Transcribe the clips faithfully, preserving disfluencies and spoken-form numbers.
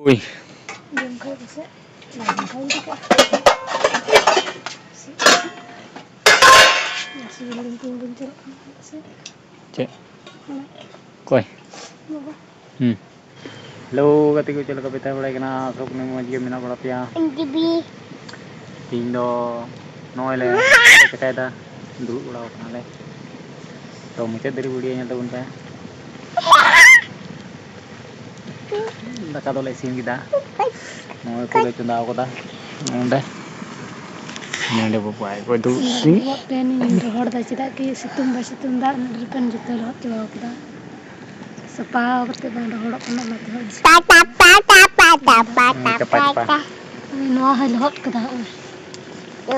ᱩᱭ᱾ ᱡᱚᱢ ᱠᱷᱟᱡ ᱯᱟᱥᱮᱡ ᱵᱟᱝ ᱠᱷᱟᱡ ᱤᱫᱤ ᱠᱚᱜᱼᱟ᱾ ᱥᱤᱵᱤᱞ ᱞᱮᱱ ᱛᱤᱧ ᱵᱟᱹᱧ ᱪᱟᱞᱟᱜ ᱠᱟᱱᱟ ᱥᱮ᱾ ᱪᱮᱫ? ᱚᱱᱟ ᱚᱠᱚᱭ? ᱵᱟᱵᱟ᱾ ᱦᱩᱸ᱾ ᱦᱮᱞᱳ ᱜᱟᱛᱮ ᱠᱚ, ᱪᱮᱫ ᱞᱮᱠᱟ ᱯᱮ ᱛᱟᱦᱮᱸ ᱵᱟᱲᱟᱭ ᱠᱟᱱᱟ? ᱟᱥᱚᱜ ᱠᱟᱹᱱᱟᱹᱧ ᱢᱚᱡᱽ ᱜᱮ ᱢᱮᱱᱟᱜ ᱵᱟᱲᱟ ᱯᱮᱭᱟ᱾ ᱡᱤᱵᱤ᱾ ᱛᱤᱦᱤᱧ ᱫᱚ ᱱᱚᱜᱼᱚᱭ ᱞᱮ ᱪᱮᱠᱟᱭᱮᱫᱟ, ᱫᱩᱲᱩᱵ ᱵᱟᱲᱟ ᱟᱠᱟᱱᱟᱞᱮ᱾ ᱛᱚ ᱢᱩᱪᱟᱹᱫ ᱫᱷᱟᱹᱵᱤᱡ ᱵᱷᱤᱰᱤᱭᱳ ᱧᱮᱞ ᱛᱟᱵᱚᱱ ᱯᱮ᱾ ᱫᱟᱠᱟ ᱫᱚᱞᱮ ᱤᱥᱤᱱ ᱠᱮᱫᱟ, ᱱᱚᱜᱼᱚᱭ ᱠᱚᱞᱮ ᱪᱚᱸᱫᱟ ᱟᱠᱟᱫᱟ ᱱᱚᱸᱰᱮ᱾ ᱱᱚᱸᱰᱮ ᱵᱟᱵᱟᱭ ᱚᱠᱚᱭ ᱫᱩᱲᱩᱵ ᱥᱤ᱾ ᱵᱚᱦᱚᱜ ᱯᱮᱱ ᱤᱧ ᱨᱚᱦᱚᱲ ᱫᱟ, ᱪᱮᱫᱟᱜ ᱠᱤ ᱥᱤᱛᱩᱝ ᱵᱟᱭ ᱥᱤᱛᱩᱝ ᱫᱟ, ᱩᱱᱟᱹᱜ ᱰᱷᱮᱨ ᱯᱮᱱ ᱡᱚᱛᱚᱭ ᱞᱚᱦᱚᱫ ᱪᱟᱵᱟ ᱟᱠᱟᱫᱟ᱾ ᱥᱟᱯᱷᱟ ᱠᱟᱛᱮ ᱵᱟᱝ ᱨᱚᱦᱚᱲᱚᱜ ᱠᱟᱱᱟ, ᱚᱱᱟᱛᱮ ᱦᱚᱸ ᱪᱟᱯᱟ, ᱪᱟᱯᱟ᱾ ᱱᱚᱣᱟ ᱦᱚᱸᱭ ᱞᱚᱦᱚᱫ ᱠᱟᱫᱟ ᱦᱚᱸᱜᱼᱚᱭ᱾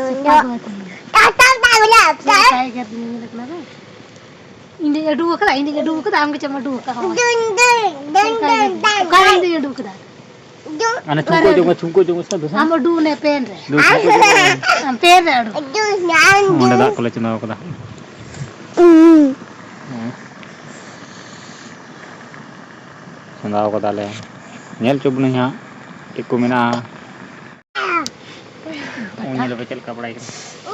ᱥᱟᱯᱷᱟ ᱠᱟᱫᱟ ᱛᱮᱦᱮᱧ ᱫᱚ᱾ ᱪᱮᱫ ᱞᱮᱠᱟᱭ ᱜᱮᱫ ᱧᱮᱞ ᱠᱟᱱᱟ ᱵᱟᱝ? ᱤᱧ ᱫᱚᱧ ᱟᱹᱰᱩ ᱟᱠᱟᱫᱟ, ᱤᱧ ᱫᱚᱧ ᱟᱹᱰᱩ ᱟᱠᱟᱫᱟ, ᱟᱢ ᱜᱮᱪᱚᱢ ᱟᱹᱰᱩ ᱟᱠᱟᱫ ᱦᱚᱸᱜᱼᱚᱭ᱾ ᱪᱮᱫ ᱞᱮᱠᱟᱭ ᱜᱮᱫ? ᱚᱠᱟᱨᱮ ᱤᱧ ᱫᱚᱧ ᱟᱹᱰᱩ ᱟᱠᱟᱫᱟ? ᱚᱱᱮ ᱪᱷᱩᱝᱠᱟᱹ ᱚᱠᱟᱨᱮ ᱡᱚᱝ ᱢᱮ, ᱟᱹᱰᱩ? ᱪᱷᱩᱝᱠᱟᱹ ᱡᱚᱝ ᱢᱮ ᱥᱮ ᱫᱩᱥᱨᱟ᱾ ᱟᱢ ᱟᱹᱰᱩ ᱚᱱᱮ ᱯᱮᱱ ᱨᱮ᱾ ᱫᱩᱥᱨᱟ ᱠᱚ ᱡᱚᱝ ᱢᱮ᱾ ᱟᱢ ᱯᱮᱱ ᱨᱮ ᱟᱹᱰᱩ᱾ ᱚᱸᱰᱮ ᱫᱟᱜ ᱠᱚᱞᱮ ᱪᱚᱸᱫᱟ ᱟᱠᱟᱫᱟ᱾ ᱦᱮᱸ᱾ ᱪᱚᱸᱫᱟ ᱟᱠᱟᱫᱟᱞᱮ᱾ ᱧᱮᱞ ᱦᱚᱪᱚ ᱵᱚᱱᱟᱹᱧ ᱦᱟᱸᱜ ᱪᱮᱫ ᱠᱚ ᱢᱮᱱᱟᱜᱼᱟ᱾ ᱩᱱᱤ ᱫᱚ ᱪᱮᱫ ᱞᱮᱠᱟ ᱵᱟᱲᱟᱭ ᱠᱟᱱᱟ?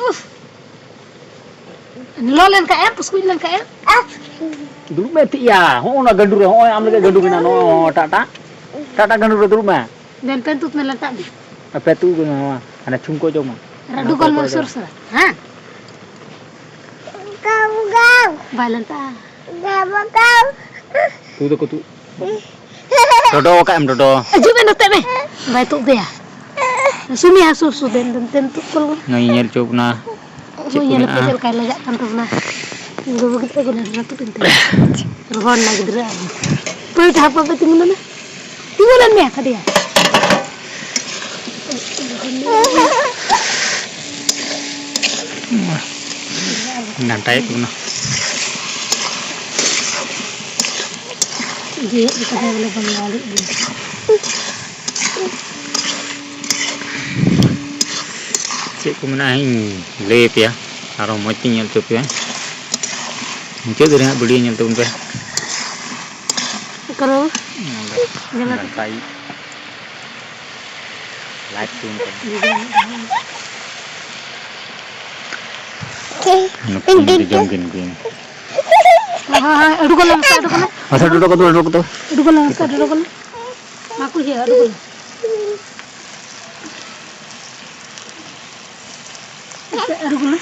ᱩᱯᱷ᱾ ᱞᱚ ᱞᱮᱱᱠᱷᱟᱡ ᱮᱢ, ᱯᱩᱥᱠᱩᱡ ᱞᱮᱱᱠᱷᱟᱡ ᱮᱢ᱾ ᱫᱩᱲᱩᱵ ᱢᱮ ᱛᱤᱭᱟ, ᱦᱚᱸᱜᱼᱚ ᱱᱟ ᱜᱟᱹᱰᱩ ᱨᱮ, ᱦᱚᱸᱜᱼᱚᱭ ᱟᱢ ᱞᱟᱹᱜᱤᱫ ᱜᱟᱹᱰᱩ ᱢᱮᱱᱟᱜᱼᱟ, ᱱᱚᱜᱼᱚᱭ ᱴᱟᱜ ᱴᱟᱜ, ᱴᱟᱜ ᱴᱟᱜ ᱜᱟᱹᱰᱩ ᱨᱮ ᱫᱩᱲᱩᱵ ᱢᱮ᱾ ᱫᱮᱱ ᱯᱮᱱ ᱛᱩᱫ ᱢᱮ, ᱞᱮᱱᱴᱟᱜ ᱢᱮ᱾ ᱟᱯᱮ ᱛᱩᱫ ᱢᱮ, ᱱᱚᱣᱟ ᱦᱟᱱᱮ ᱪᱷᱩᱝᱠᱚ ᱡᱚᱢᱟ᱾ ᱨᱟᱹᱰᱩ ᱜᱚᱞ ᱢᱮ ᱩᱥᱟᱹᱨᱟ ᱩᱥᱟᱹᱨᱟ, ᱦᱮᱸ? ᱵᱟᱭ ᱞᱮᱱᱴᱟᱜᱼᱟ᱾ ᱛᱩᱫ ᱫᱚᱠᱚ ᱛᱩᱫ᱾ ᱰᱚᱰᱚ ᱟᱠᱟᱫ ᱮᱢ, ᱰᱚᱰᱚ᱾ ᱦᱤᱡᱩᱜ ᱢᱮ ᱱᱚᱛᱮ ᱢᱮ᱾ ᱵᱟᱭ ᱛᱩᱫ ᱫᱮᱭᱟ᱾ ᱥᱩᱢᱤ, ᱦᱟᱥᱩ, ᱦᱟᱥᱩ, ᱫᱮᱱ, ᱫᱮᱱ, ᱫᱮᱱ, ᱛᱩᱫ ᱠᱚᱞ ᱢᱮ᱾ ᱱᱩᱭ ᱧᱮᱞ ᱦᱚᱪᱚ ᱵᱚᱱᱟ᱾ ᱪᱮᱫ ᱦᱳᱭ, ᱠᱚ ᱧᱮᱞ ᱯᱮ ᱢᱮᱱᱟᱜᱼᱟ? ᱪᱮᱫ ᱞᱮᱠᱟᱭ ᱞᱟᱡᱟᱜ ᱠᱟᱱ ᱛᱟᱵᱚᱱᱟ᱾ ᱜᱚᱜᱚ ᱜᱤᱫᱽᱨᱟᱹ ᱠᱚ ᱧᱮᱞ ᱨᱮ ᱛᱩᱫ ᱮᱱ ᱛᱟᱭᱟ᱾ ᱨᱚᱦᱚᱲ ᱮᱱᱟ ᱜᱤᱫᱽᱨᱟᱹ ᱟᱨᱦᱚᱸ᱾ ᱯᱟᱹᱭ ᱴᱷᱟᱯ ᱯᱟᱹᱭ ᱛᱤᱸᱜᱩ ᱞᱮᱱᱟ᱾ ᱛᱤᱸᱜᱩ ᱞᱮᱱ ᱢᱮᱭᱟ ᱠᱷᱟᱹᱴᱤᱭᱟ᱾ ᱰᱟᱱᱴᱟᱭᱮᱫ ᱵᱚᱱᱟ᱾ ᱡᱮ ᱦᱮᱡ ᱠᱟᱛᱮ ᱵᱚᱞᱮ ᱵᱟᱝ ᱜᱟᱱᱚᱜ ᱜᱮᱭᱟ᱾ ᱪᱮᱫ ᱠᱚ ᱢᱮᱱᱟᱜᱼᱟ ᱤᱧ ᱞᱟᱹᱭ ᱟᱯᱮᱭᱟ, ᱟᱨᱚ ᱢᱚᱡᱽ ᱛᱤᱧ ᱧᱮᱞ ᱦᱚᱪᱚ ᱯᱮᱭᱟ᱾ ᱢᱩᱪᱟᱹᱫ ᱨᱮ ᱦᱟᱸᱜ ᱵᱷᱤᱰᱤᱭᱳ ᱧᱮᱞ ᱛᱟᱵᱚᱱ ᱯᱮ᱾ ᱠᱚᱨᱚ᱾ ᱱᱚᱰᱮ ᱡᱟᱞᱟ ᱰᱟᱱᱴᱟᱭ᱾ ᱞᱟᱭᱤᱴ ᱠᱚ ᱩᱱᱠᱩ᱾ ᱱᱩᱠᱩ ᱡᱚᱢ ᱠᱤᱱ ᱠᱤᱱ᱾ ᱦᱳᱭ, ᱦᱳᱭ, ᱩᱰᱩᱠᱚᱜ ᱞᱮ, ᱢᱟᱥᱮ ᱩᱰᱩᱠᱚᱜ ᱞᱮ᱾ ᱢᱟᱥᱮ ᱩᱰᱩᱠ ᱠᱚ, ᱩᱰᱩᱠ ᱠᱚ᱾ ᱩᱰᱩᱠᱚᱜ ᱞᱮ, ᱢᱟᱥᱮ ᱩᱰᱩᱠᱚᱜ ᱞᱮ᱾ ᱢᱟ ᱠᱩᱞ ᱦᱩᱭᱩᱜᱼᱟ, ᱩᱰᱩᱠᱚᱜ ᱞᱮ᱾ ᱟᱪᱪᱷᱟ, ᱩᱰᱩᱠᱚᱜ ᱞᱮ᱾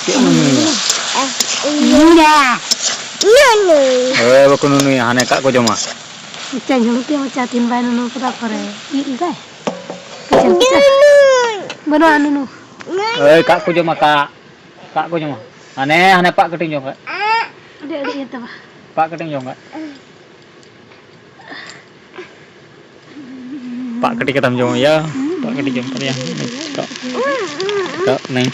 ᱪᱮᱫ ᱮᱢ ᱧᱩᱭᱟ? ᱧᱩᱭᱟ᱾ ᱧᱩ, ᱧᱩ᱾ ᱮ, ᱵᱟᱠᱚ ᱱᱩᱱᱩᱭᱟ, ᱦᱟᱱᱮ ᱠᱟᱜ ᱠᱚ ᱡᱚᱢᱟ᱾ ᱢᱚᱪᱟ ᱡᱷᱩᱲᱩ ᱠᱮᱫ, ᱢᱚᱪᱟ ᱛᱤᱱ ᱵᱟᱭ ᱱᱩᱱᱩ ᱠᱟᱫᱟ ᱯᱚᱨᱮ᱾ ᱤᱡ ᱮᱫᱟᱭ᱾ ᱠᱤᱪᱷᱟ, ᱠᱤᱪᱷᱟ᱾ ᱧᱩ, ᱧᱩ᱾ ᱵᱟᱹᱱᱩᱜᱼᱟ ᱱᱩᱱᱩ᱾ ᱧᱩ, ᱧᱩ᱾ ᱮᱭ, ᱠᱟᱜ ᱠᱚ ᱡᱚᱢᱟ, ᱠᱟᱜ᱾ ᱠᱟᱜ ᱠᱚ ᱡᱚᱢᱟ᱾ ᱦᱟᱱᱮ, ᱦᱟᱱᱮ ᱯᱟᱜ ᱠᱟᱹᱴᱤᱡ ᱡᱚᱢ ᱠᱟᱜ᱾ ᱟᱹᱰᱤ, ᱟᱹᱰᱤ ᱤᱭᱟᱹ ᱛᱟᱵᱟ᱾ ᱯᱟᱜ ᱠᱟᱹᱴᱤᱡ ᱡᱚᱢ ᱠᱟᱜ᱾ ᱯᱟᱜ ᱠᱟᱹᱴᱤᱡ ᱠᱟᱛᱮᱢ ᱡᱚᱢ ᱤᱭᱟᱹ᱾ ᱯᱟᱜ ᱠᱟᱹᱴᱤᱡ ᱡᱚᱢ ᱠᱟᱛᱮ ᱱᱤᱛᱚᱜ, ᱱᱤᱛᱚᱜ ᱱᱟᱹᱧ᱾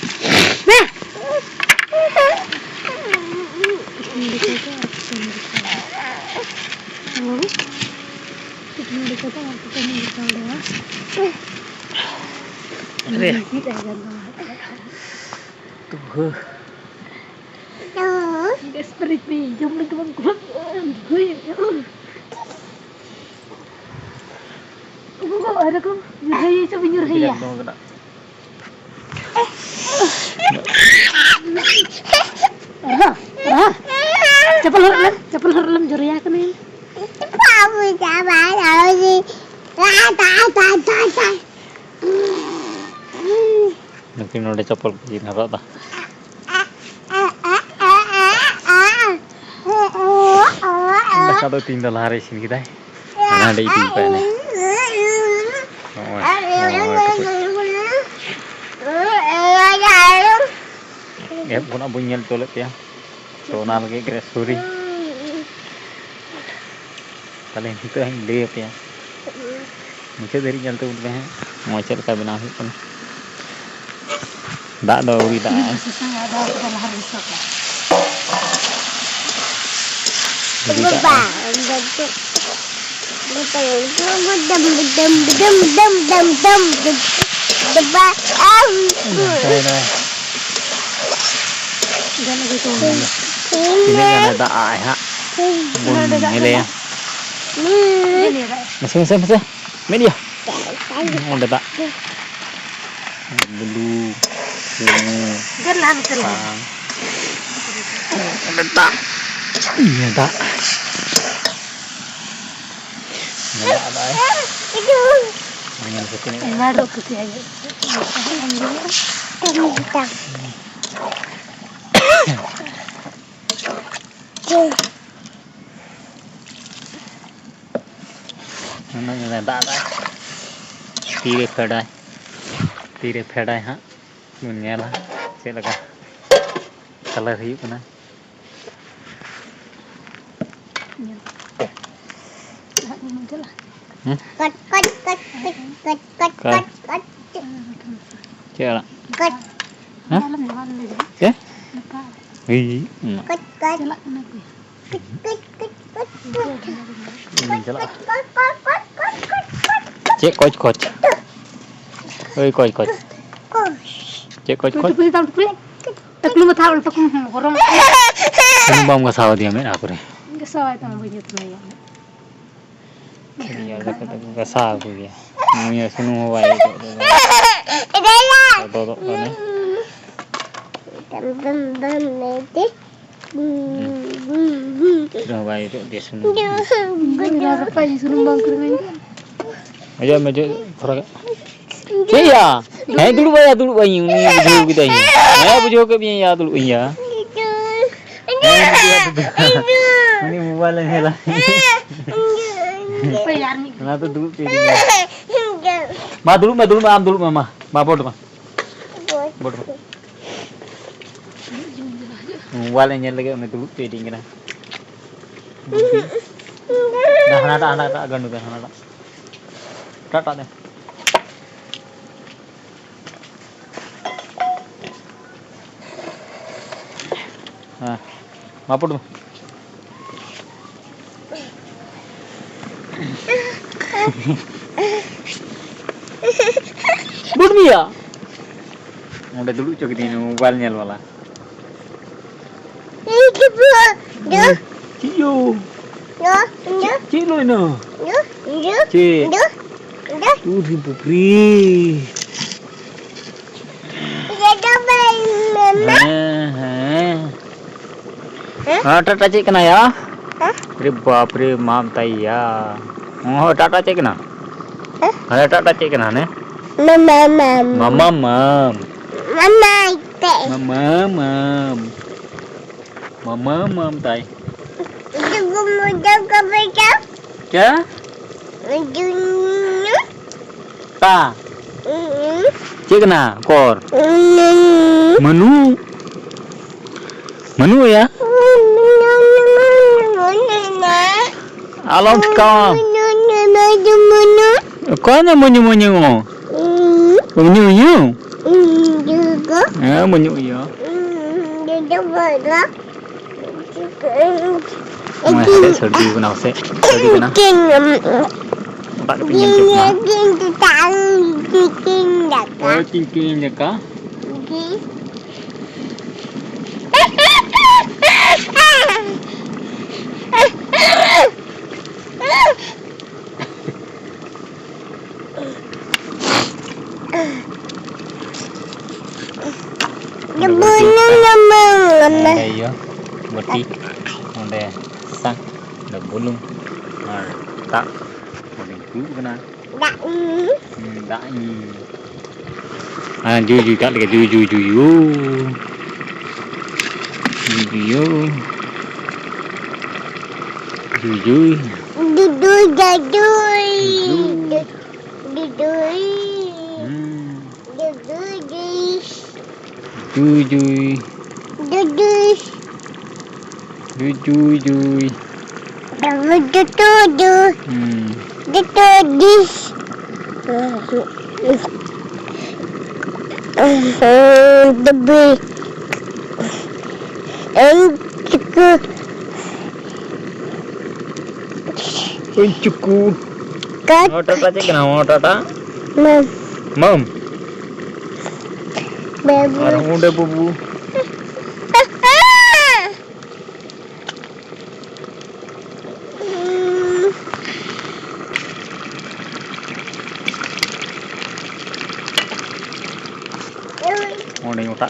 ᱟᱨᱮ᱾ ᱛᱩᱦᱟᱹ᱾ ᱜᱮᱥ ᱯᱮᱨᱮᱡ ᱢᱮ, ᱡᱚᱢ ᱞᱟᱹᱜᱤᱫ ᱵᱟᱝ ᱠᱩᱞᱟᱹᱜ ᱠᱟᱱᱟ᱾ ᱩᱱᱠᱩ ᱠᱚ ᱟᱨ ᱠᱚ ᱧᱩᱨᱦᱟᱹᱭᱟ ᱥᱮ ᱵᱟᱹᱧ ᱧᱩᱨᱦᱟᱹᱭᱟ? ᱮᱠᱫᱚᱢ ᱠᱟᱱᱟ᱾ ᱨᱟᱦᱟ, ᱨᱟᱦᱟ᱾ ᱪᱟᱯᱚᱞ ᱦᱚᱨᱚᱜ ᱞᱮᱢ, ᱪᱟᱯᱚᱞ ᱦᱚᱨᱚᱜ ᱞᱮᱢ, ᱡᱚᱨᱮᱭᱟ ᱠᱟᱹᱱᱟᱹᱧ᱾ ᱱᱩᱠᱤᱱ ᱱᱚᱰᱮ ᱪᱟᱯᱚᱞ ᱠᱤᱱ ᱦᱚᱨᱚᱜ ᱮᱫᱟ᱾ ᱫᱟᱠᱟ ᱫᱚ ᱛᱤᱦᱤᱧ ᱫᱚ ᱞᱟᱦᱟ ᱨᱮ ᱤᱥᱤᱱ ᱠᱮᱫᱟᱭ᱾ ᱦᱟᱸᱰᱮ ᱦᱟᱸᱰᱮ ᱤᱫᱤ ᱠᱟᱭ ᱱᱮ᱾ ᱱᱚᱜᱼᱚᱭ, ᱱᱚᱜᱼᱚᱭ ᱴᱩᱠᱩᱡ᱾ ᱮᱦᱚᱵ ᱠᱷᱚᱱᱟᱜ ᱵᱟᱹᱧ ᱧᱮᱞ ᱦᱚᱪᱚ ᱞᱮᱫ ᱯᱮᱭᱟ, ᱛᱚ ᱚᱱᱟ ᱞᱟᱹᱜᱤᱫ ᱜᱮ ᱥᱚᱨᱤ᱾ ᱛᱟᱦᱞᱮ ᱱᱤᱛᱚᱜ ᱦᱟᱸᱜ ᱤᱧ ᱞᱟᱹᱭ ᱟᱯᱮᱭᱟ᱾ ᱢᱩᱪᱟᱹᱫ ᱫᱷᱟᱹᱨᱤᱡ ᱧᱮᱞ ᱛᱟᱵᱚᱱ ᱯᱮ ᱦᱟᱸᱜ, ᱱᱚᱣᱟ ᱪᱮᱫ ᱞᱮᱠᱟ ᱵᱮᱱᱟᱣ ᱦᱩᱭᱩᱜ ᱠᱟᱱᱟ᱾ ᱫᱟᱜ ᱫᱚ ᱟᱹᱣᱨᱤ ᱫᱟᱜ ᱟᱭ᱾ ᱥᱟᱥᱟᱝ ᱟᱫᱟ ᱠᱚᱫᱚ ᱞᱟᱦᱟ ᱨᱮ ᱢᱮᱥᱟ ᱠᱟᱜᱼᱟ᱾ ᱟᱹᱣᱨᱤ ᱫᱟᱜ ᱟᱭ᱾ ᱜᱟᱱ ᱟᱹᱜᱩᱭ ᱛᱟᱵᱚᱱ ᱢᱮ᱾ ᱛᱤᱱᱟᱹᱜ ᱜᱟᱱᱮ ᱫᱟᱜ ᱟᱜᱼᱟᱭ ᱦᱟᱸᱜ ᱵᱚᱱ ᱧᱮᱞᱮᱭᱟ᱾ ᱢᱟᱥᱮ, ᱢᱟᱥᱮ, ᱢᱟᱥᱮ᱾ ᱢᱮᱫ ᱭᱟ᱾ ᱚᱸᱰᱮ ᱫᱟᱜ᱾ ᱵᱩᱞᱩ, ᱪᱩᱱᱩ, ᱫᱮᱱ ᱞᱟᱦᱟ ᱱᱚᱛᱮ ᱞᱟᱦᱟ᱾ ᱥᱟᱥᱟᱝ᱾ ᱚᱸᱰᱮ ᱫᱟᱜ᱾ ᱤᱭᱟᱹ ᱫᱟᱜ᱾ ᱚᱸᱰᱮ ᱫᱟᱜ ᱫᱟᱭ᱾ ᱧᱮᱞ ᱯᱮ ᱛᱤᱱᱟᱹᱜ᱾ ᱟᱭᱢᱟ ᱰᱷᱮᱨ ᱠᱩᱥᱤ ᱟᱭ᱾ ᱱᱩᱱᱟᱹᱜ ᱜᱟᱱᱮ ᱫᱟᱜ ᱫᱟᱭ᱾ ᱛᱤᱨᱮ ᱯᱷᱮᱰᱟᱭ, ᱛᱤᱨᱮ ᱯᱷᱮᱰᱟᱭ ᱦᱟᱸᱜ ᱵᱚᱱ ᱧᱮᱞᱟ ᱪᱮᱫ ᱞᱮᱠᱟ ᱠᱟᱞᱟᱨ ᱦᱩᱭᱩᱜ ᱠᱟᱱᱟ᱾ ᱦᱮᱸ? ᱠᱚᱪ, ᱠᱚᱪ, ᱠᱚᱪ, ᱠᱚᱪ, ᱠᱚᱪ, ᱠᱚᱪ, ᱠᱚᱪ, ᱠᱚᱪ᱾ ᱪᱮᱫ ᱟᱲᱟᱜ? ᱠᱚᱪ᱾ ᱦᱮᱸ? ᱪᱮᱫ? ᱦᱩᱭ, ᱚᱱᱟ᱾ ᱠᱚᱪ, ᱠᱚᱪ᱾ ᱪᱟᱞᱟᱜ ᱠᱟᱱᱟ ᱠᱚ᱾ ᱤᱧ ᱪᱟᱞᱟᱜᱼᱟ᱾ ᱪᱮᱫ ᱠᱚᱪ ᱠᱚᱪ? ᱳᱭ ᱠᱚᱪ ᱠᱚᱪ᱾ ᱪᱮᱫ ᱠᱚᱪ ᱠᱚᱪ? ᱴᱩᱠᱩᱡ ᱛᱟᱢ ᱴᱩᱠᱩᱡ᱾ ᱴᱟᱠᱞᱩ ᱢᱟᱛᱷᱟ ᱚᱞ ᱛᱟᱠᱚ ᱦᱚᱸ ᱜᱚᱨᱚᱢ᱾ ᱥᱩᱱᱩᱢ ᱵᱟᱢ ᱜᱷᱟᱥᱟᱣ ᱟᱫᱮᱭᱟ ᱢᱮᱫᱦᱟ ᱠᱚᱨᱮ᱾ ᱜᱷᱟᱥᱟᱣᱟᱭ ᱛᱟᱢᱟ ᱵᱟᱹᱧ ᱡᱚᱛᱱᱟᱭᱟ᱾ ᱤᱭᱟᱹ ᱠᱟᱛᱮ ᱠᱚ ᱜᱷᱟᱥᱟᱣ ᱟᱠᱚ ᱜᱮᱭᱟ᱾ ᱱᱩᱭ ᱥᱩᱱᱩᱢ ᱦᱚᱸ ᱵᱟᱭ ᱚᱡᱚᱜ ᱫᱚ᱾ ᱫᱚᱫᱚᱜ ᱠᱟᱱᱟᱭ᱾ ᱪᱮᱫ ᱦᱚᱸ ᱵᱟᱭ ᱚᱡᱚᱜ ᱜᱮ ᱥᱩᱱᱩᱢ᱾ ᱤᱧ ᱫᱚ ᱨᱟᱯᱟᱜ ᱤᱧ ᱥᱩᱱᱩᱢ ᱵᱟᱝ ᱠᱤᱨᱤᱧ ᱟᱹᱧ ᱠᱟᱱᱟ᱾ ᱚᱡᱚᱜ ᱢᱮ, ᱚᱡᱚᱜ ᱛᱷᱚᱲᱟ ᱜᱟᱱ᱾ ᱪᱮᱫ ᱭᱟ? ᱦᱮᱸ, ᱫᱩᱲᱩᱵ ᱟᱭᱟ, ᱫᱩᱲᱩᱵ ᱟᱭ᱾ ᱩᱱᱤ ᱵᱩᱡᱷᱟᱹᱣ ᱠᱮᱫᱟᱭ᱾ ᱦᱮᱸ, ᱵᱩᱡᱷᱟᱹᱣ ᱠᱮᱫ ᱢᱮᱭᱟ, ᱭᱟ, ᱫᱩᱲᱩᱵ ᱟᱹᱧ ᱭᱟ᱾ ᱦᱮᱸ, ᱫᱩᱲᱩᱵ ᱟᱭᱟ, ᱫᱩᱲᱩᱵ ᱟᱭᱟ᱾ ᱩᱱᱤ ᱢᱳᱵᱟᱭᱤᱞ ᱮ ᱧᱮᱞᱟ᱾ ᱚᱱᱟ ᱫᱚ ᱫᱩᱲᱩᱵ ᱪᱚᱭ ᱫᱤᱧᱟ᱾ ᱢᱟ, ᱫᱩᱲᱩᱵ ᱢᱮ, ᱫᱩᱲᱩᱵ ᱢᱮ, ᱟᱢ ᱫᱩᱲᱩᱵ ᱢᱮ, ᱢᱟ᱾ ᱢᱟ, ᱵᱳᱴ ᱢᱮ᱾ ᱵᱳᱴ ᱢᱮ᱾ ᱢᱳᱵᱟᱭᱤᱞ ᱮ ᱧᱮᱞ ᱞᱟᱹᱜᱤᱫ ᱩᱱᱤ ᱫᱩᱲᱩᱵ ᱪᱚᱭ ᱫᱤᱧ ᱠᱟᱱᱟ᱾ ᱦᱟᱱᱟᱴᱟᱜ, ᱦᱟᱱᱟᱴᱟᱜ ᱜᱟᱹᱰᱩ ᱫᱮ, ᱦᱟᱱᱟᱴᱟᱜ᱾ ᱮᱴᱟᱜᱴᱟᱜ ᱫᱮ᱾ ᱦᱮᱸ, ᱢᱟ ᱯᱩᱴ ᱢᱮ᱾ ᱯᱩᱴ ᱢᱮᱭᱟ᱾ ᱚᱸᱰᱮ ᱫᱩᱲᱩᱵ ᱦᱚᱪᱚ ᱠᱤᱫᱤᱧ ᱢᱳᱵᱟᱭᱤᱞ ᱧᱮᱞ ᱵᱟᱞᱟ᱾ ᱪᱮᱫ ᱭᱳ? ᱪᱮᱫ, ᱪᱮᱫ ᱞᱚᱭᱱᱟ? ᱪᱮᱫ? ᱩᱨᱤ ᱯᱩᱯᱨᱤ᱾ ᱦᱮᱸ, ᱦᱮᱸ᱾ ᱦᱮᱸ? ᱦᱮᱸ, ᱴᱟᱴᱟ ᱪᱮᱫ ᱠᱟᱱᱟ ᱭᱟ? ᱦᱮᱸ? ᱨᱮ ᱵᱟᱯ ᱨᱮ, ᱢᱟᱢ ᱛᱟᱭ ᱭᱟ᱾ ᱦᱚᱸ, ᱴᱟᱴᱟ ᱪᱮᱫ ᱠᱟᱱᱟ? ᱦᱮᱸ? ᱦᱮᱸ, ᱴᱟᱴᱟ ᱪᱮᱫ ᱠᱟᱱᱟ ᱦᱟᱱᱮ? ᱢᱟᱢᱟ, ᱢᱟᱢ᱾ ᱢᱟᱢᱟ, ᱢᱟᱢ᱾ ᱢᱟᱢᱟ, ᱤᱛᱟᱹ᱾ ᱢᱟᱢᱟ, ᱢᱟᱢ᱾ ᱢᱟᱢᱟ, ᱢᱟᱢ ᱛᱟᱭ᱾ ᱪᱮᱫ? ᱯᱟ᱾ ᱪᱮᱫ ᱠᱟᱱᱟ? ᱠᱚᱨ᱾ ᱢᱟᱹᱱᱩ᱾ ᱢᱟᱹᱱᱩ ᱭᱟ᱾ ᱟᱞᱚᱢ ᱴᱷᱤᱠᱟᱣᱟ᱾ ᱚᱠᱚᱭ ᱢᱮ ᱢᱟᱹᱧᱩ, ᱢᱟᱹᱧᱩ? ᱢᱟᱹᱧᱩ, ᱢᱟᱹᱧᱩ᱾ ᱦᱮᱸ, ᱢᱟᱹᱧᱩ ᱭᱟ᱾ ᱱᱚᱜᱼᱚᱭ ᱦᱟᱸᱰᱮ ᱥᱟᱹᱨᱫᱤ ᱠᱟᱱᱟ ᱯᱟᱥᱮᱡ, ᱥᱟᱹᱨᱫᱤ ᱠᱟᱱᱟ᱾ ᱚᱴᱟᱜ ᱠᱟᱛᱮ ᱧᱮᱞ ᱦᱚᱪᱚᱜ ᱠᱟᱱᱟ᱾ ᱳᱭ ᱪᱤᱝᱠᱤ ᱞᱮᱠᱟ᱾ ᱱᱚᱰᱮ ᱤᱭᱟᱹ ᱵᱟᱹᱴᱤ, ᱱᱚᱰᱮ ᱥᱟᱥᱟᱝ, ᱱᱚᱰᱮ ᱵᱩᱞᱩᱝ ᱟᱨ ᱫᱟᱜ᱾ ᱱᱚᱰᱮᱧ ᱫᱩᱲᱩᱵ ᱠᱟᱱᱟ᱾ ᱫᱟᱜ ᱤᱧ ᱧᱩᱭᱟ᱾ ᱦᱩᱸ, ᱫᱟᱜ ᱤᱧ ᱧᱩᱭᱟ᱾ ᱦᱮᱸ, ᱡᱩᱭ, ᱡᱩᱭ, ᱫᱟᱜ ᱞᱮᱠᱟ, ᱡᱩᱭ, ᱡᱩᱭ, ᱡᱩᱭ, ᱭᱳ᱾ ᱡᱩᱭ, ᱡᱩᱭ, ᱭᱳ᱾ ᱡᱩᱭ, ᱡᱩᱭ᱾ ᱫᱩᱫᱩᱭ, ᱫᱟᱫᱩᱭ᱾ ᱡᱩᱭ᱾ ᱫᱩᱫᱩᱭ᱾ ᱦᱩᱸ᱾ ᱫᱩᱫᱩᱭ, ᱫᱩᱭ᱾ ᱡᱩᱭ, ᱡᱩᱭ᱾ ᱫᱩᱫᱩᱭ᱾ ᱡᱩᱭ, ᱡᱩᱭ, ᱡᱩᱭ᱾ ᱫᱩᱫᱩᱭ᱾ ᱦᱩᱸ᱾ ᱫᱩᱫᱩᱭ᱾ ᱫᱩᱫᱩᱭ᱾ ᱩᱱᱪᱩᱠᱩ᱾ ᱩᱱᱪᱩᱠᱩ᱾ ᱠᱟᱴ᱾ ᱱᱚᱣᱟ ᱴᱟᱴᱟ ᱪᱮᱫ ᱠᱟᱱᱟ? ᱱᱚᱣᱟ ᱴᱟᱴᱟ? ᱢᱟᱢ᱾ ᱢᱟᱢ? ᱵᱟᱹᱵᱩ᱾ ᱟᱨ ᱚᱸᱰᱮ ᱵᱟᱹᱵᱩ᱾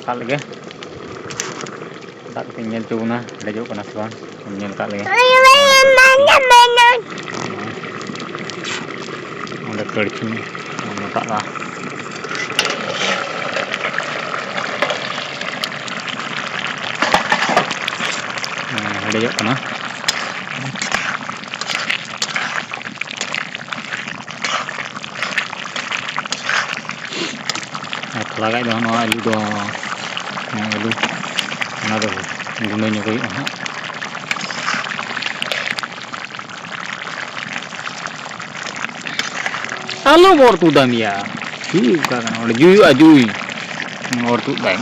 ᱠᱟᱜ ᱞᱮᱜᱮ᱾ ᱫᱟᱜ ᱠᱟᱛᱮᱧ ᱧᱮᱞ ᱦᱚᱪᱚ ᱵᱚᱱᱟ, ᱦᱮᱰᱮᱡᱚᱜ ᱠᱟᱱᱟ ᱥᱮ ᱵᱟᱝ᱾ ᱧᱮᱞ ᱠᱟᱜ ᱞᱮᱜᱮ᱾ ᱚᱸᱰᱮ ᱠᱟᱹᱲᱪᱩ ᱢᱚᱴᱟᱜᱼᱟ᱾ ᱦᱮᱸ, ᱦᱮᱰᱮᱡᱚᱜ ᱠᱟᱱᱟ᱾ ᱟᱨ ᱛᱷᱚᱲᱟ ᱜᱟᱱ ᱫᱚ ᱱᱚᱣᱟ ᱟᱹᱞᱩ ᱫᱚ, ᱱᱚᱣᱟ ᱟᱹᱞᱩ, ᱚᱱᱟ ᱫᱚ ᱜᱩᱸᱰᱟᱹ ᱧᱚᱜ ᱦᱩᱭᱩᱜᱼᱟ ᱦᱟᱸᱜ᱾ ᱟᱞᱚᱢ ᱚᱨ ᱛᱩᱫᱟ ᱢᱮᱭᱟ᱾ ᱪᱮᱫ ᱚᱱᱠᱟ ᱠᱟᱱᱟ? ᱚᱸᱰᱮ ᱡᱩᱭᱩᱜᱼᱟ, ᱡᱩᱭ᱾ ᱚᱨ ᱛᱩᱫ ᱫᱟᱭ᱾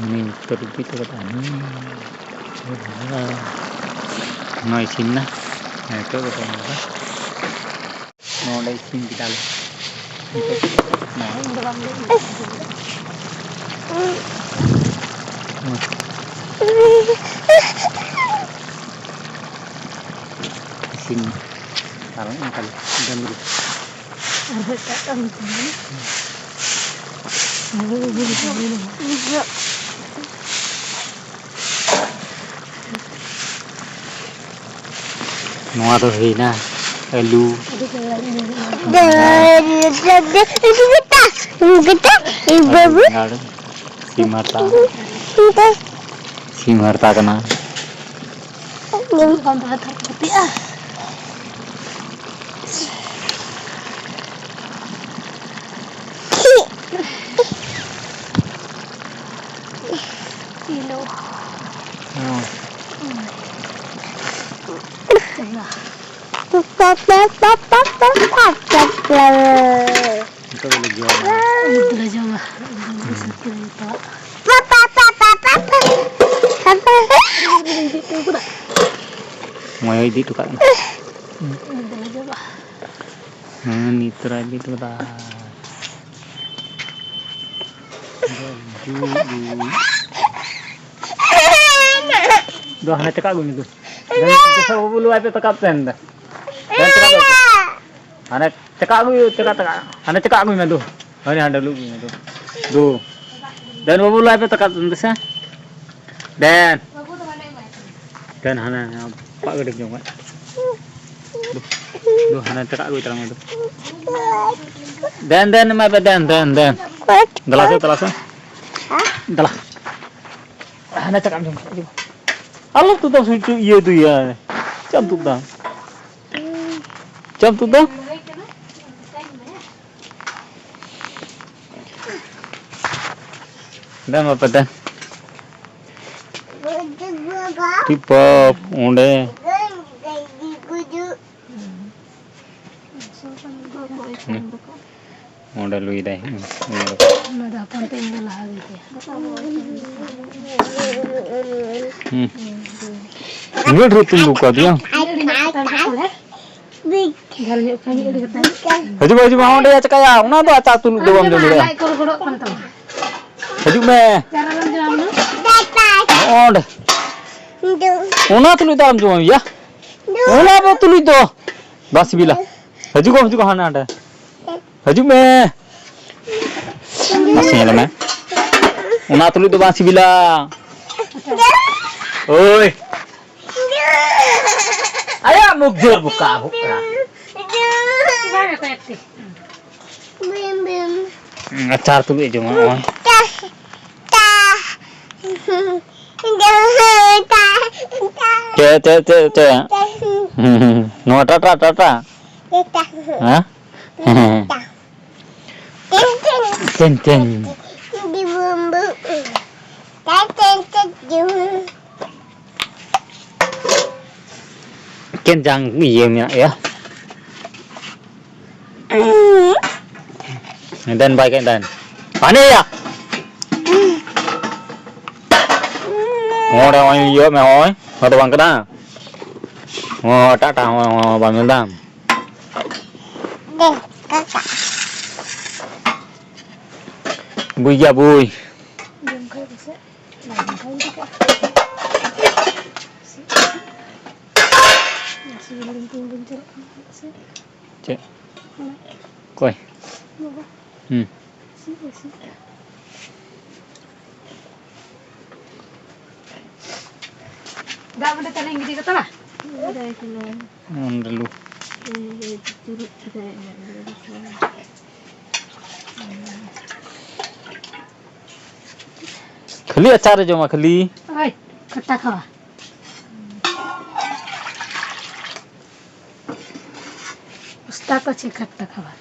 ᱩᱱᱤ ᱱᱤᱛᱚᱜ ᱨᱮ ᱵᱤᱫ ᱠᱟᱫᱟ᱾ ᱱᱚᱣᱟ ᱤᱥᱤᱱ ᱱᱟ᱾ ᱱᱤᱛᱚᱜ ᱫᱚ ᱠᱚ ᱮᱢ ᱠᱟᱫᱟ᱾ ᱱᱚᱰᱮ ᱤᱥᱤᱱ ᱠᱮᱫᱟᱞᱮ᱾ ᱱᱤᱛᱚᱜ ᱱᱚᱣᱟ᱾ ᱤᱥᱤᱱ ᱯᱟᱨᱚᱢ ᱮᱱ ᱛᱟᱞᱮ ᱰᱟᱹᱝᱨᱤ᱾ ᱟᱨ ᱮᱴᱟᱜ ᱠᱟᱹᱢᱤ ᱠᱚ ᱢᱮᱱᱟᱜᱼᱟ᱾ ᱱᱚᱣᱟ ᱫᱚ ᱦᱩᱭᱱᱟ ᱟᱹᱞᱩ, ᱵᱮᱸᱜᱟᱲ, ᱥᱤᱢ ᱦᱟᱨᱛᱟ, ᱥᱤᱢ ᱦᱟᱨᱛᱟ ᱠᱟᱱᱟ᱾ ᱦᱮᱞᱳ᱾ ᱦᱮᱸ᱾ ᱱᱤᱛᱚᱜ ᱫᱚᱞᱮ ᱡᱚᱢᱟ᱾ ᱱᱤᱛ ᱫᱚᱞᱮ ᱡᱚᱢᱟ᱾ ᱦᱩᱸ᱾ ᱥᱟᱹᱛ ᱠᱮᱫᱟ ᱡᱚᱛᱚᱣᱟᱜ᱾ ᱢᱚᱭ ᱤᱫᱤ ᱦᱚᱴᱚ ᱠᱟᱜ ᱠᱟᱱᱟ᱾ ᱦᱮᱸ, ᱱᱤᱛ ᱛᱚᱨᱟ ᱤᱫᱤ ᱦᱚᱴᱚ ᱠᱟᱫᱟ᱾ ᱫᱚ ᱦᱟᱱᱮ ᱪᱟᱠᱟ ᱟᱹᱜᱩᱭ ᱢᱮ ᱫᱩ᱾ ᱫᱚ ᱵᱟᱹᱵᱩ ᱞᱩ ᱟᱭ ᱯᱮ ᱛᱟᱠᱟᱵ ᱛᱟᱦᱮᱱ ᱫᱟ᱾ ᱫᱚ ᱪᱟᱠᱟ ᱟᱹᱜᱩᱭ ᱯᱮ᱾ ᱦᱟᱱᱮ ᱪᱟᱠᱟ ᱟᱹᱜᱩᱭ, ᱪᱟᱠᱟ, ᱪᱟᱠᱟ᱾ ᱦᱟᱱᱮ ᱪᱟᱠᱟ ᱟᱹᱜᱩᱭ ᱢᱮ ᱫᱩ᱾ ᱦᱟᱱᱮ ᱦᱟᱸᱰᱮ ᱞᱩ ᱟᱹᱜᱩᱭ ᱢᱮ ᱫᱩ᱾ ᱫᱩ᱾ ᱫᱮᱱ ᱵᱟᱹᱵᱩ ᱞᱩ ᱟᱭ ᱯᱮ ᱛᱟᱠᱟᱵ ᱛᱟᱦᱮᱱ ᱫᱟ ᱥᱮ᱾ ᱫᱮᱱ᱾ ᱫᱮᱱ ᱦᱟᱱᱮ, ᱦᱟᱱᱮ ᱯᱟᱜ ᱜᱟᱹᱰᱤ ᱡᱚᱢ ᱠᱟᱜ᱾ ᱫᱩ, ᱫᱩ ᱦᱟᱱᱮ ᱪᱟᱠᱟ ᱟᱹᱜᱩᱭ ᱛᱟᱞᱟᱝ ᱢᱮ ᱫᱩ᱾ ᱫᱮᱱ, ᱫᱮᱱ, ᱮᱢᱟᱭ ᱯᱮ, ᱫᱮᱱ, ᱫᱮᱱ, ᱫᱮᱱ᱾ ᱫᱮᱞᱟ ᱥᱮ, ᱫᱮᱞᱟ ᱥᱮ᱾ ᱫᱮᱞᱟ᱾ ᱦᱟᱱᱮ ᱪᱟᱠᱟᱢ ᱡᱚᱢ ᱠᱟᱜ, ᱡᱚᱢ᱾ ᱟᱞᱚᱢ ᱛᱩᱫ ᱫᱟ, ᱥᱩᱭ ᱪᱩ-, ᱤᱭᱟᱹ ᱫᱩᱭᱟ᱾ ᱪᱮᱫ ᱮᱢ ᱛᱩᱫ ᱫᱟ? ᱪᱮᱫ ᱮᱢ ᱛᱩᱫ ᱫᱟ? ᱫᱮᱱ ᱵᱟᱯᱮ ᱫᱮᱱ᱾ ᱴᱤᱯᱟᱯ ᱚᱸᱰᱮ᱾ ᱚᱸᱰᱮ ᱞᱩᱭ ᱫᱟᱭ᱾ ᱦᱩᱸ, ᱚᱱᱟ ᱫᱚ᱾ ᱚᱱᱟ ᱫᱚ ᱦᱚᱯᱚᱱ ᱛᱮ ᱤᱧ ᱫᱚ ᱞᱟᱦᱟ ᱜᱮ ᱤᱫᱤᱭᱟ᱾ ᱦᱩᱸ᱾ ᱩᱱᱟᱹᱜ ᱰᱷᱮᱨ ᱛᱩᱞ ᱫᱚ ᱚᱠᱟ ᱫᱤᱭᱟ? ᱡᱷᱟᱹᱞ ᱧᱚᱜ ᱠᱷᱟᱱ ᱜᱮ ᱟᱹᱰᱤ ᱠᱟᱛᱷᱟ᱾ ᱦᱤᱡᱩᱜ ᱢᱮ, ᱦᱤᱡᱩᱜ ᱢᱮ, ᱚᱸᱰᱮ ᱪᱟᱠᱟᱭᱟ, ᱚᱱᱟ ᱫᱚ ᱟᱪᱟ ᱛᱩᱞ ᱫᱚ ᱵᱟᱢ ᱡᱚᱢ ᱫᱟᱲᱮᱭᱟᱜᱼᱟ᱾ ᱞᱟᱡ ᱠᱚ ᱨᱚᱜᱚᱲᱚᱜ ᱠᱟᱱ ᱛᱟᱢᱟ᱾ ᱦᱤᱡᱩᱜ ᱢᱮ᱾ ᱪᱟᱨ ᱟᱞᱚᱢ ᱡᱚᱢᱟ ᱦᱩᱱᱟᱹᱝ᱾ ᱚᱸᱰᱮ᱾ ᱚᱱᱟ ᱛᱩᱞᱩᱡ ᱫᱚ ᱟᱞᱚᱢ ᱡᱚᱢᱟ ᱭᱟ᱾ ᱚᱱᱟ ᱫᱚ ᱛᱩᱞᱩᱡ ᱫᱚ᱾ ᱵᱟᱝ ᱥᱤᱵᱤᱞᱟ᱾ ᱦᱤᱡᱩᱜ ᱠᱚ, ᱦᱤᱡᱩᱜ ᱠᱚ, ᱦᱟᱱᱮ ᱦᱟᱸᱰᱮ᱾ ᱦᱤᱡᱩᱜ ᱢᱮ᱾ ᱱᱟᱥᱮ ᱧᱮᱞ ᱢᱮ᱾ ᱚᱱᱟ ᱛᱩᱞᱩᱡ ᱫᱚ ᱵᱟᱝ ᱥᱤᱵᱤᱞᱟ᱾ ᱳᱭ᱾ ᱟᱭᱟᱜ ᱢᱩᱠ ᱡᱳᱨ ᱵᱚᱠᱟ ᱵᱚᱠᱟ᱾ Beam, beam. ᱦᱩᱸ, ᱟᱪᱟᱨ ᱛᱩᱞᱩᱡ ᱮ ᱡᱚᱢᱟ, ᱱᱚᱜᱼᱚᱭ᱾ ᱛᱟ, ᱛᱟ, ᱛᱟ, ᱛᱟ᱾ ᱪᱮᱫ, ᱪᱮᱫ, ᱪᱮᱫ, ᱪᱮᱫ? ᱛᱟ᱾ ᱦᱩᱸ, ᱦᱩᱸ, ᱦᱩᱸ᱾ ᱱᱚᱣᱟ ᱴᱟᱴᱟ, ᱴᱟᱴᱟ᱾ ᱛᱟ᱾ ᱦᱮᱸ? ᱛᱟ᱾ ᱛᱮᱱ, ᱛᱮᱱ᱾ ᱰᱤᱵᱩᱢ, ᱵᱩᱢ᱾ ᱛᱟ, ᱛᱮᱱ, ᱛᱮᱱ, ᱰᱤᱵᱩᱢ᱾ ᱮᱠᱮᱱ ᱡᱟᱝ ᱤᱭᱟᱹ ᱢᱮᱱᱟᱜ ᱜᱮᱭᱟ᱾ ᱫᱮᱱ ᱵᱟᱭ ᱠᱮᱫ ᱫᱮᱱ᱾ ᱦᱟᱱᱮᱭᱟ᱾ ᱦᱚᱸ, ᱚᱸᱰᱮ ᱦᱚᱸᱜᱼᱚᱭ ᱤᱭᱟᱹ ᱢᱮ, ᱦᱚᱸᱜᱼᱚᱭ᱾ ᱱᱚᱣᱟ ᱫᱚ ᱵᱟᱝ ᱠᱟᱱᱟ? ᱦᱚᱸ, ᱮᱴᱟᱜ, ᱮᱴᱟᱜ, ᱦᱚᱸᱜᱼᱚᱭ, ᱦᱚᱸᱜᱼᱚᱭ, ᱵᱟᱢ ᱧᱮᱞ ᱫᱟ? ᱵᱩᱭ ᱜᱮᱭᱟ, ᱵᱩᱭ᱾ ᱡᱚᱢ ᱠᱷᱟᱡ ᱯᱟᱥᱮᱡ ᱵᱟᱝ ᱠᱷᱟᱡ ᱤᱧ ᱴᱷᱤᱠᱟᱹᱜᱼᱟ᱾ ᱥᱤᱵᱤᱞ ᱞᱮᱱ ᱛᱤᱧ ᱵᱟᱹᱧ ᱪᱟᱞᱟᱜ ᱠᱟᱱᱟ ᱥᱮ᱾ ᱪᱮᱫ? ᱚᱱᱟ᱾ ᱚᱠᱚᱭ? ᱵᱟᱵᱟ᱾ ᱦᱩᱸ᱾ ᱥᱤ, ᱥᱤ᱾ ᱫᱟᱜ ᱢᱟᱹᱰᱤ ᱛᱟᱦᱞᱮᱧ ᱜᱤᱰᱤ ᱠᱟᱛᱟᱢᱟ? ᱵᱟᱰᱟᱭ ᱠᱟᱱᱟ᱾ ᱚᱸᱰᱮ ᱞᱩ᱾ ᱤᱧ ᱜᱮ ᱪᱩᱨᱩᱡ ᱠᱮᱫᱟᱭ ᱤᱧᱟᱹᱜ ᱜᱮ᱾ ᱠᱷᱟᱹᱞᱤ ᱟᱪᱟᱨ ᱮ ᱡᱚᱢᱟ ᱠᱷᱟᱹᱞᱤ᱾ ᱳᱭ, ᱠᱷᱟᱴᱴᱟ ᱠᱷᱟᱣᱟ᱾ ᱩᱥᱛᱟ ᱠᱚ ᱪᱮ ᱠᱷᱟᱴᱴᱟ ᱠᱷᱟᱣᱟ᱾